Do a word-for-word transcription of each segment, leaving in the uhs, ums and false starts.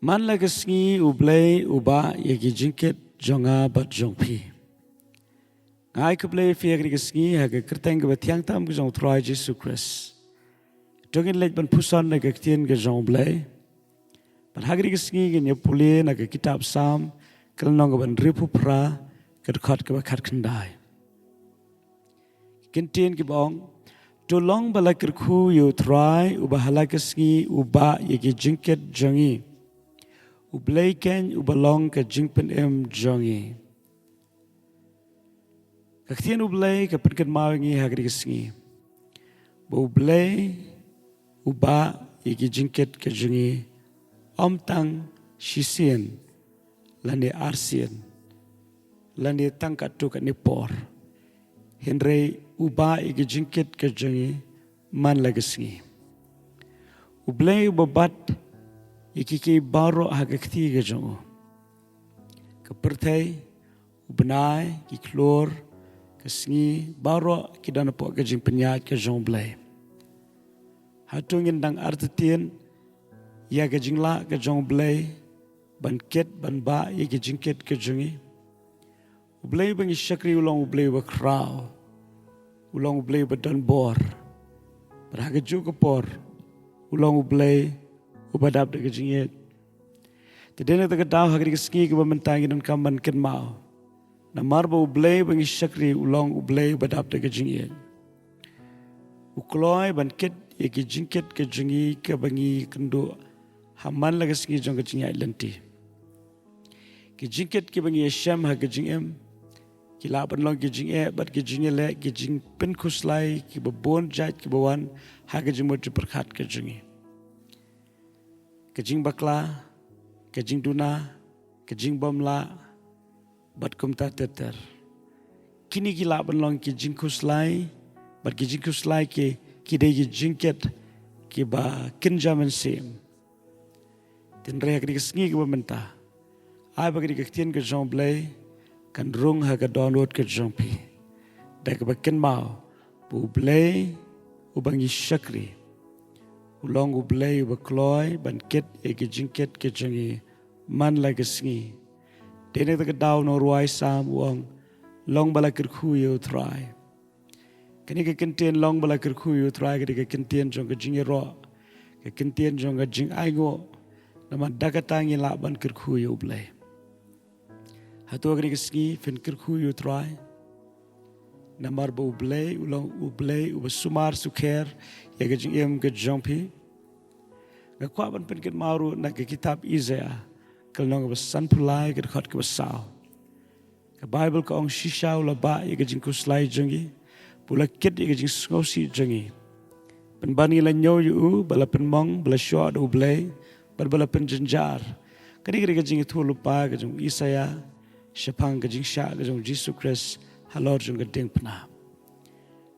Man la ka sngi U Blei u bah ïa ki jingkit jong nga bad jong phi. Nga ai khublei ïa phi ha kane ka sngi ha ka kyrteng kaba thiang tam ka jong U Trai Jisu Khrist. To ngin leit ban puson na ka ktien ka jong U Blei. Bad ha kane ka sngi ngin ïa pule na ka kitab Salm ka lynnong kaba hynriewphew phra ka dkhot kaba khatkhyndai. Ki ktien kiba ong, to long ba la kyrkhu ïa U Trai uba ha la ka sngi u bah ïa ki jingkit jong ngi. U Blei keiñ uba long ka jingpynim jong ngi. Ka ktien U Blei ka pynkynmaw ïa ngi ha kane ka sngi ba U Blei u bah ïa ki jingkit ka jong ngi, ym tang shisien lane arsien lane tang katto katne por, hynrei u bah ïa ki jingkit ka jong ngi man la ka sngi. U Blei uba bat ïa ki kiei baroh ha ka kti ka jong u. Ka pyrthei, u bnai, ki khlur, ka sngi, baroh ki don hapoh ka jingpynïaid ka jong U Blei. Hato ngin dang artatien ïa ka jinglah ka jong U Blei ban kit ban bah ïa ki jingkit ka jong ngi? U Blei uba ngi shakri u long U Blei uba khraw, u long U Blei uba don bor, bad ha kajuh ka por u long U Blei uba dap da ka jingïeit. Te dei na kata ka daw ha kane ka sngi kaba mynta ngi donkam ban kynmaw, namar ba U Blei uba ngi shakri u long U Blei uba dap da ka jingïeit. U kloi ban kit ïa ki jingkit ka jong ngi kaba ngi kynduh ha man la ka sngi jong ka jingïaid lynti. Ki jingkit kiba ngi ïashem ha ka jingim ki lah ban long ki jingeh bad ki jingïaleh, ki jingpynkhuslai kiba bun jait kiba wan ha ka jingmut jingpyrkhat ka jong ngi. Ka jingbakla, ka jingduna, ka jingbymlah, bad kumta ter ter. Kine ki lah ban long ki jingkhuslai, bad ki jingkhuslai ki, ki dei ki jingkit kiba kynja mynsiem. Hynrei ha kane ka sngi kaba mynta, ai ba kane ka ktien ka jong U Blei kan rung ha ka dohnud ka jong phi da kaba kynmaw ba U Blei uba ngi shakri u long U Blei uba kloi ban kit ïa ki jingkit ka jong ngi man la ka sngi. Dei na kata ka daw u nongrwai Salm u ong, long ba la kyrkhu ïa U Trai. Kane ka kyntien long ba la kyrkhu ïa U Trai ka dei ka kyntien jong ka jingïaroh, ka kyntien jong ka jingainguh. Namar da kata ngi lah ban kyrkhu ïa U Blei. Hato ha kane ka sngi phin kyrkhu ïa U Trai? Namar ba U Blei u long U Blei uba sumar sukher ïa ka jingim ka jong phi. Nga kwah ban pynkynmaw ruh na ka kitab Isaïah ka lynnong kaba sanphew lai ka dkhot kaba saw. Ka Baibl ka ong, shisha u la bah ïa ka jingkhuslai jong ngi, ba u la kit ïa ka jingsngewsih jong ngi. Pynban ngi la ñiew ïa u, ba la pynmong, ba la shoh da U Blei, bad ba la pynjynjar. Kane ka dei ka jingïathuhlypa ka jong u Isaïah shaphang ka jingshah ka jong U Jisu Khrist halor jong ka diengphna.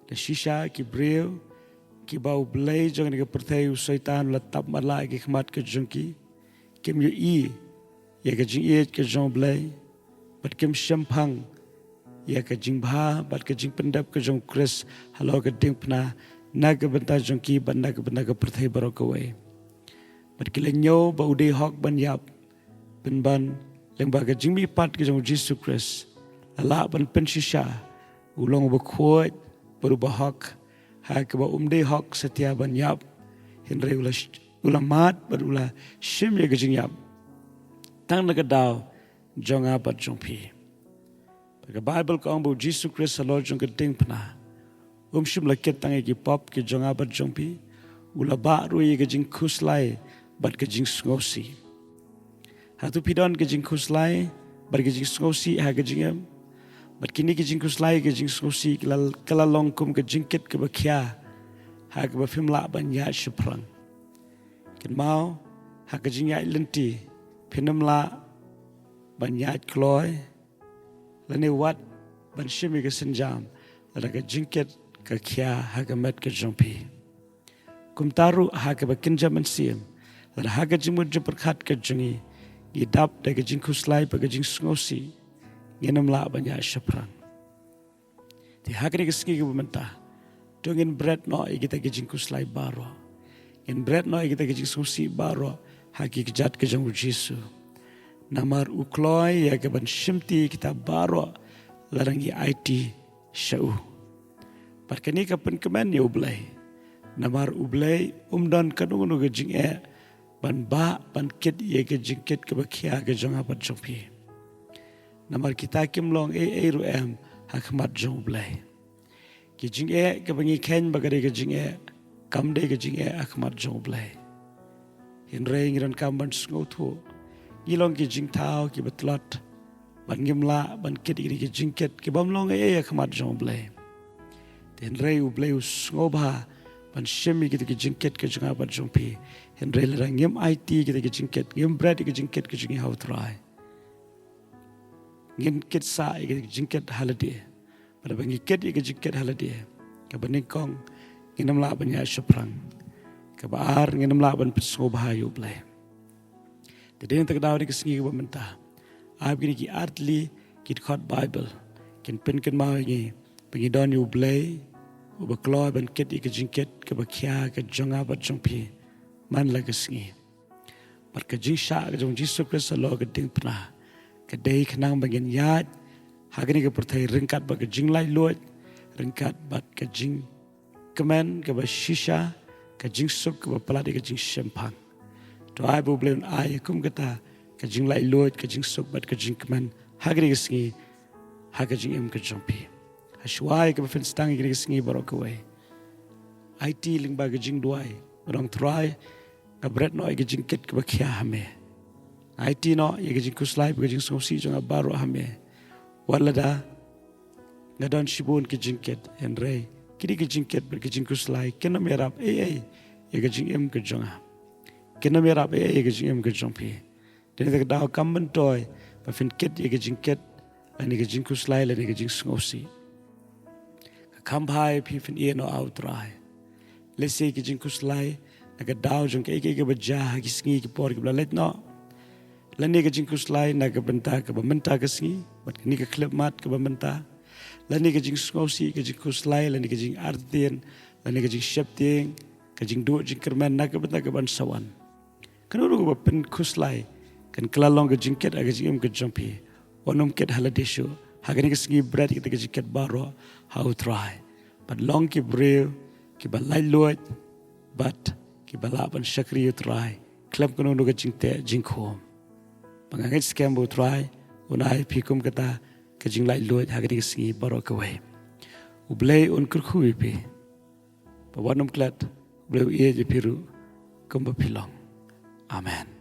Da shisha ki briew kiba U Blei jong kane ka pyrthei u Soitan u la tap matlah ha ki khmat ka jong ki, kim ïohi ïa ka jingïeit ka jong U Blei, bad kim shemphang ïa ka jingbha bad ka jingpyndep ka jong U Khrist halor ka diengphna na ka bynta jong ki bad na ka bynta ka pyrthei baroh kawei. Bad ki la ñiew ba u dei hok ban ïap, pynban lyngba ka jingmihpat ka jong U Jisu Khrist la lah ban pynshisha u long uba khuid bad uba hok, ha kaba um dei hok satia ban ïap, hynrei u la sh-, u la mad bad u la shim ïa ka jingïap tang na ka daw jong nga bad jong phi. Bad ka Baibl ka ong ba U Jisu Khrist halor jong ka diengphna um shym la kit tang ïa ki pop ki jong nga bad jong phi, u la bah ruh ïa ka jingkhuslai bad ka jingsngewsih. Hato phi don ka jingkhuslai bad ka jingsngewsih ha ka jingim? Bad kine ki jingkhuslai, ka jingsngewsih ka la, ka la long kum ka jingkit kaba khia ha kaba phim lah ban ïaid shaphrang. Kynmaw, ha ka jingïaid lynti phin ym lah ban ïaid kloi lane wat ban shim ïa ka sienjam lada ka jingkit ka khia ha ka met ka jong phi. Kumta ruh ha kaba kynja mynsiem, lada ha ka jingmut jingpyrkhat ka jong ngi ngi dap da ka jingkhuslai bad ka jingsngewsih, ngin ym lah ban ïaid shaphrang. Te ha kane ka sngi kaba mynta, to ngin bret noh ïa kita ki jingkhuslai baroh, ngin bret noh ïa kita ki jingsngewsih baroh ha ki kjat ka jong u Jisu. Namar u kloi ïa ka ban shimti kita baroh lada ngi aiti sha u. Bad kane ka pynkmen ïa u Blei. Namar u Blei um don kano kano ka jingeh ban bah ban kit ïa ka jingkit kaba khia ka jong nga bad jong phi. Namar kita kim long ei ei ruh em ha khmat jong u Blei. Ki jingeh kaba ngi kheiñ ba ka dei ka jingeh, kam dei ka jingeh ha khmat jong u Blei. Hynrei ngi donkam ban sngewthuh, ngi long ki jingthaw kiba tlot, ban ngim lah ban kit ïa ki jingkit kibym long ei ei ha khmat jong u Blei. Te hynrei u Blei u sngewbha ban shim ïa kita ki jingkit ka jong nga bad jong phi. Hynrei lada ngim aiti kita ki jingkit, ngim bret ïa ki jingkit ka jong ngi ha u Trai, ngin kit sah ïa ki jingkit ha lade. Bad ba ngi kit ïa ki jingkit ha lade, kaba nyngkong, ngin ym lah ban ïaid shaphrang. Kaba ar, ngin ym lah ban pynsngewbha ïa u Blei. Te dei na kata ka daw, ha kane ka sngi kaba mynta, ai ba kine ki artylli ki dkhot Baibl kin pynkynmaw ïa ngi ba ngi don ïa u Blei uba kloi ban kit ïa ka jingkit kaba khia ka jong nga bad jong phi man la ka sngi. Bad ka jingshah ka jong u Jisu Khrist halor ka diengphna ka dei khnang ba ngin ïaid ha kane ka pyrthei ryngkat bad ka jinglaitluid, ryngkat bad ka jingkmen kaba shisha, ka jingsuk kaba palat ïa ka jingshemphang. To ai ba u Blei un ai ïa kum kata ka jinglaitluid, ka jingsuk bad ka jingkmen ha kane ka sngi, ha ka jingim ka jong phi. Ha shuwa ïa kaba phin sdang ïa kane ka sngi baroh kawei, aiti lyngba ka jingduwai, ba ong Trai, nga bret noh ïa ka jingkit kaba khia ha me. Aiti noh ïa ka jingkhuslai bad ka jingsngewsih jong nga baroh ha me. Wat lada nga don shibun ki jingkit, hynrei kine ki jingkit bad ki jingkhuslai kin ym ïarap ei ei ïa ka jingim ka jong nga. Kin ym ïarap ei ei ïa ka jingim ka jong phi. Te na kata ka daw kam myntoi ba phin kit ïa ka jingkit, lane ka jingkhuslai, lane ka jingsngewsih. Ka kham bha ïa phi phin ïeh noh ha u Trai. Lehse ka jingkhuslai na ka daw jong kaei kaei kaba jia ha ki sngi ki por kiba la leit noh, lane ka jingkhuslai na ka bynta kaba mynta ka sngi bad kane ka khyllipmat kaba mynta, lane ka jingsngewsih, ka jingkhuslai, lane ka jingartatien, lane ka jingsheptieng, ka jingduh jingkyrmen na ka bynta kaban sa wan. Kano ruh kaba pynkhuslai kan kylla long ka jingkit ha ka jingim ka jong phi. Wat nym kit ha lade shuh. Ha kane ka sngi bret ïa kita ki jingkit baroh ha u Trai, bad long ki briew kiba laitluid bad kiba lah ban shakri ïa u Trai khlem kano kano ka jingteh jingkhum. Ba nga ngeit skhem ba u Trai un ai ïa phi kum kata ka jinglaitluid ha kane ka sngi baroh kawei. U Blei un kyrkhu ïa phi. Ba wat nym klet, u Blei u ïeit ïa phi ruh kumba phi long. Amen.